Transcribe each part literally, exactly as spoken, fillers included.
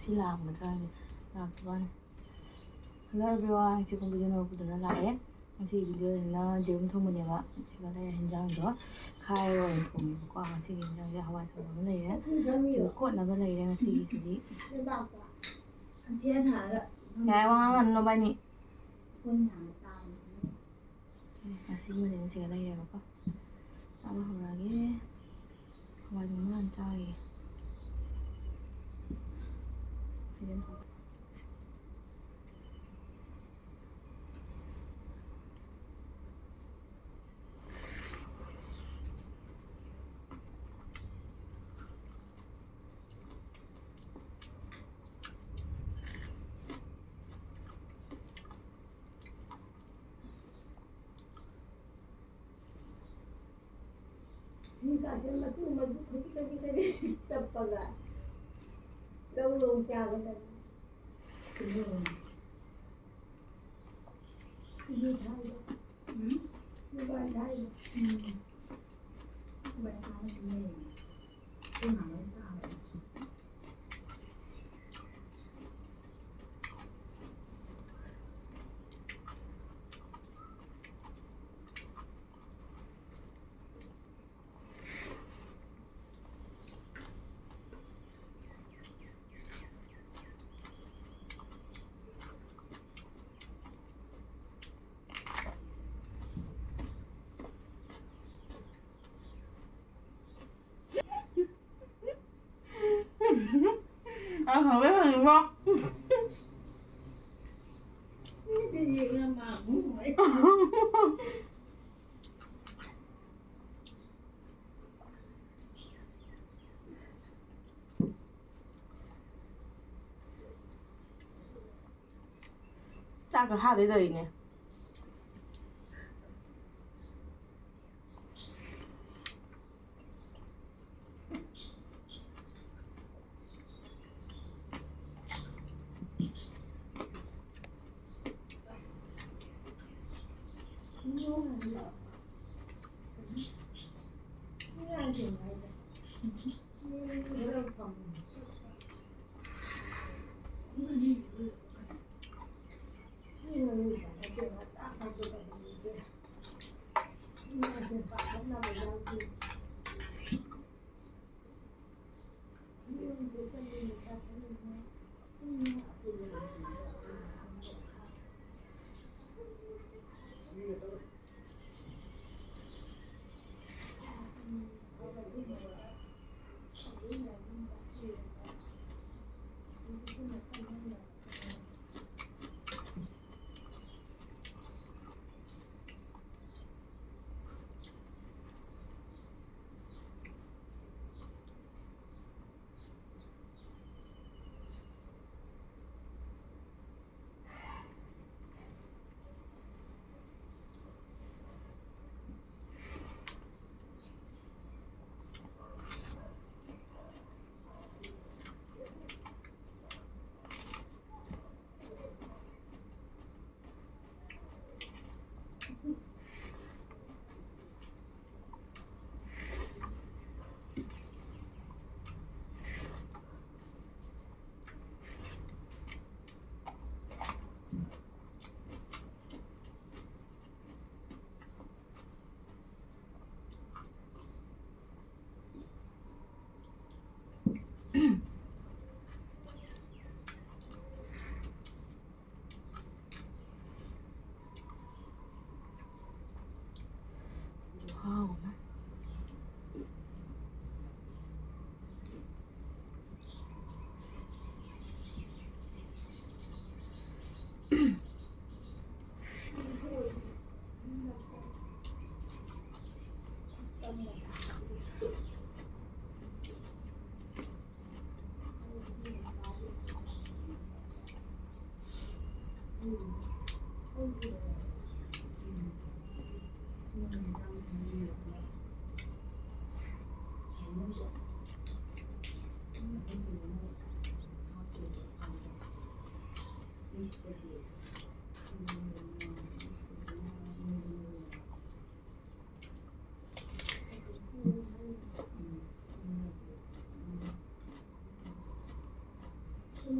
ꯁꯤ ꯂꯥꯛꯑꯝꯒꯗ꯭ꯔꯥ ꯍꯥꯏꯅ ꯂꯥꯛꯇꯕ ꯋꯥꯅꯤ꯫ Hello everyone, ꯉꯁꯤ ꯀꯨꯝꯕꯤꯗ ꯅꯧꯕꯗꯨꯅ ꯂꯥꯛꯑꯦ꯫ ꯉꯁꯤꯒꯤ ꯚꯤꯗꯤꯑꯣꯁꯤꯅ ꯌꯦꯔꯨꯝ ꯊꯣꯡꯕꯅꯦꯕ꯫ ꯁꯤꯒ ꯂꯩꯔꯦ ꯍꯤꯟꯖꯥꯡꯗꯣ ꯈꯥꯏꯔ ꯑꯣꯏꯅ ꯊꯣꯡꯉꯦꯕꯀꯣ꯫ ꯉꯁꯤꯒꯤ ꯍꯤꯟꯖꯥꯡꯁꯦ ꯍꯋꯥꯏ ꯊꯣꯡꯕ ꯑꯃ ꯂꯩꯔꯦ꯫ ꯁꯤꯒ ꯀꯣꯠꯅꯕ ꯂꯩꯔꯦ ꯉꯁꯤꯒꯤꯁꯤꯗꯤ꯫ ꯌꯥꯔꯦ, ꯋꯥ ꯉꯥꯡꯉꯅꯨ ꯅꯕꯥꯅꯤ꯫ ꯉꯁꯤꯒꯤ ꯃꯊꯦꯜꯁꯤꯒ ꯂꯩꯔꯦꯕꯀꯣ꯫ ꯆꯥꯕ ꯍꯧꯔꯒꯦ꯫ ꯍꯋꯥꯏ ꯊꯣꯡꯕ ꯍꯥꯟꯅ ꯆꯥꯒꯤꯒꯦ꯫ ꯐꯤꯖꯦꯟ ꯊꯣꯛꯄ꯫ ꯃꯤ ꯀꯥꯁꯦ ꯃꯇꯨ ꯃꯇꯨ ꯈꯖꯤꯛ ꯈꯖꯤꯛ ꯈꯖꯤꯛ ꯆꯞꯄꯒ ꯂꯧ ꯂꯧ ꯆꯥꯒꯗꯕꯅꯤ꯫ ꯎꯝ? ꯂꯨꯄꯥ ꯊꯥꯏꯅ꯫ ꯎꯝ꯫ ꯂꯨꯄꯥ ꯊꯥꯏꯅ ꯄꯤꯅꯩꯌꯦ꯫ ꯑꯩꯈꯣꯏ ꯃꯥꯅ ꯆꯥꯕ꯫ 아, 왜 그런 거? ꯆꯥꯛꯀ ꯍꯥꯗꯣꯏ ꯇꯧꯔꯤꯅꯦ꯫ ꯈꯨꯍꯥꯎ ꯑꯃ꯫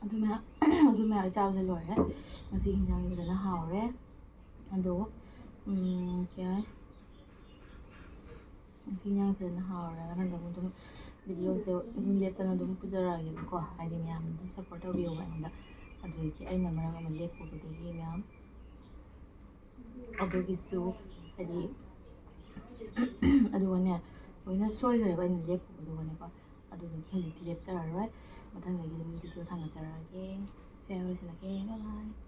ꯑꯗꯨ ꯃꯌꯥꯝ ꯑꯗꯨ ꯃꯌꯥꯝ ꯆꯥꯕꯁꯦ ꯂꯣꯏꯔꯦ꯫ ꯉꯁꯤ ꯍꯤꯟꯖꯥꯡꯗꯤ ꯐꯖꯅ ꯍꯥꯎꯔꯦ꯫ ꯑꯗꯣ, ꯎꯝ, ꯀꯩ ꯍꯥꯏ? ꯉꯁꯤ ꯍꯤꯟꯖꯥꯡ ꯐꯖꯅ ꯍꯥꯎꯔꯦ꯫ ꯃꯊꯪꯗ ꯑꯃꯨꯛ ꯑꯗꯨꯝ videoꯁꯦ ꯑꯗꯨꯝ ꯂꯦꯞꯇꯅ ꯑꯗꯨꯝ ꯄꯨꯖꯔꯛꯑꯒꯦꯕꯀꯣ꯫ ꯍꯥꯏꯗꯤ ꯃꯌꯥꯝꯅ ꯑꯗꯨꯝ support ꯇꯧꯕꯤꯌꯣꯕ ꯑꯩꯉꯣꯟꯗ꯫ ꯑꯗꯨꯗꯒꯤ ꯑꯩꯅ ꯃꯔꯛ ꯑꯃ ꯂꯦꯞꯄꯨꯕꯗꯨꯒꯤ ꯃꯌꯥꯝ ꯑꯗꯨꯒꯤꯁꯨ ꯍꯥꯏꯗꯤ ꯑꯗꯨꯒꯅꯦ, ꯂꯣꯏꯅ ꯁꯣꯏꯈ꯭ꯔꯦꯕ ꯑꯩꯅ ꯂꯦꯞꯄꯨꯕꯗꯨꯒꯅꯦꯀꯣ꯫ ꯑꯗꯨꯗꯒꯤ ꯍꯧꯖꯤꯛꯇꯤ ꯂꯦꯞꯆꯔꯔꯣꯏ꯫ ꯃꯊꯪꯗꯒꯤ ꯑꯗꯨꯝ video ꯊꯥꯡꯒꯠꯆꯔꯛꯑꯒꯦ꯫ ꯁ꯭ꯋꯥꯏꯗ ꯂꯣꯏꯁꯤꯜꯂꯒꯦ꯫ Bye bye꯫